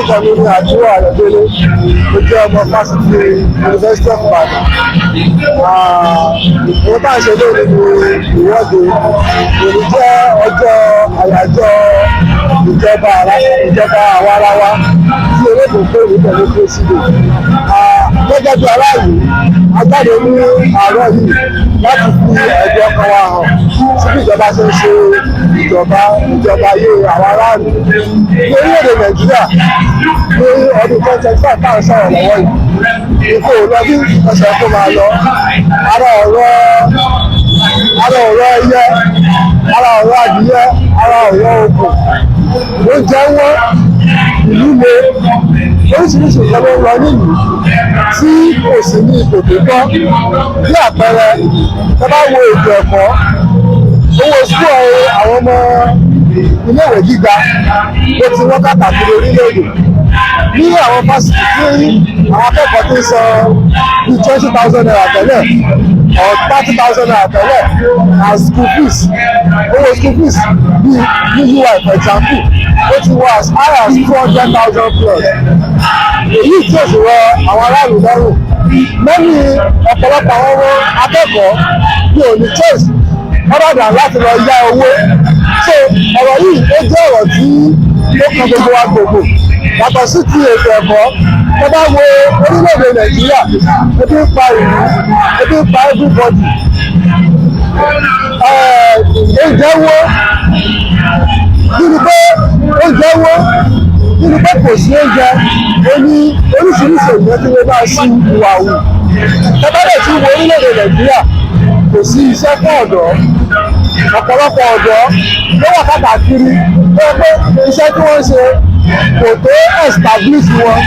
Orúkọ mi ní Àdúrà Ayọ̀délé. Mo jẹ́ ọmọ fásitì University of Ibadan. Ohun tá à ń ṣe lónìí ní ìwọ́de. Òní jẹ́ ọjọ́ àyájọ́ ìjọba àwa ara wa tí olóògùn pè ní Democracy Day. Gẹ́gẹ́ bí aráàlú, a jáde ní àárọ̀ yìí láti fi ẹ̀dùn ọkàn wa hàn sí bí ìjọba ṣe ń ṣe ìjọba ayé àwọn aráàlú. Ní orílẹ̀-èdè Nàìjíríà ní ọdún 2025 tá à ń sọ̀rọ̀ lọ́wọ́ yìí, ikú ò lọ bí ọ̀sẹ̀ kó máa lọ. Ara ọ̀rọ̀ ẹyẹ, ara ọ̀rọ̀ adìyẹ, ara ọ̀rọ̀ okùn. Oúnjẹ wọ́n, ìlú le, oríṣiríṣi nǹkan ló ń lọ nílùú tí kò sí ní ipò tó tọ́. Bí àpẹẹrẹ, tẹ́ bá wo ètò ẹ̀kọ́, owó school àwọn ọmọ iléèwé gíga, ó ti wọ́n káàkiri orílẹ̀-èdè. Ní àwọn fásitì tí àwọn akẹ́kọ̀ọ́ ti ń san bíi ₦20,000 tẹ́lẹ̀ or ₦30,000 tẹ́lẹ̀ as school fees, owó school fees bíi ní UI, for example, ó ti wọ as high as 200,000 plus. Èyí tí ò sì rọ àwọn aráàlú lọ́rùn lẹ́yìn ọ̀pọ̀lọpọ̀ àwọn ọmọ akẹ́kọ̀ọ́ ní ò ní choice other than láti lọ yá owó. So ọ̀rọ̀ yìí, ó jẹ́ ọ̀rọ̀ tí ó kan gbogbo wa gbogbo. Yàtọ̀ sí ti ètò ẹ̀kọ́, tó bá wo orílẹ̀-èdè Nàìjíríà, ebi ń pa ìlú, ebi ń pa everybody. Oúnjẹ wó nínú pé oúnjẹ wó nínú pé kò sí oúnjẹ, ó ní oríṣiríṣi ènìyàn tí wọ́n bá sí ìwà hù. Tẹ́bẹ́rẹ̀ tí wo orílẹ̀-èdè Nàìjíríà, kò sí iṣẹ́ fún ọ̀dọ́. Ọ̀pọ̀lọpọ̀ ọ̀dọ́ ló wà káàkiri tó yẹ pé iṣẹ́ tí wọ́n ń ṣe kò tó establish wọn.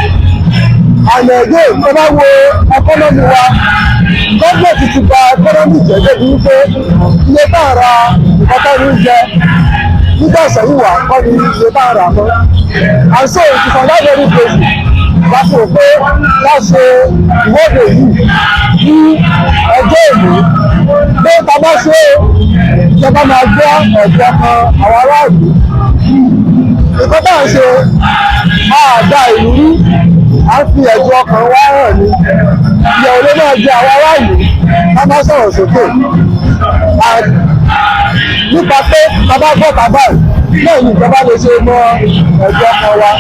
And again, tó bá wo economy wa, gọ́ọ̀mẹ̀ntì ti bà economy jẹ́ débi wípé iye tá a ra nǹkan tó ń jẹ nígbà sẹ́yìn wà kọ́ ni iye tá a rà mọ́. And so it is on that very basis láti rò pé wọ́n ṣe ìwọ́de yìí ní ọjọ́ òní, pé tá a bá ṣe é, ìjọba máa gbọ́ ẹ̀dùn ọkàn àwọn aráàlú. Nǹkan tá à ń ṣe, máa dá ìlú rú, à ń fi ẹ̀dùn ọkàn wa hàn ní. Ìyàwó ló máa jẹ àwọn aráàlú ká má sọ̀rọ̀ sókè nípa pé bàbá gbọ́ bàbá yìí náà ní ìjọba lè ṣe mọ ẹ̀dùn ọkàn wa.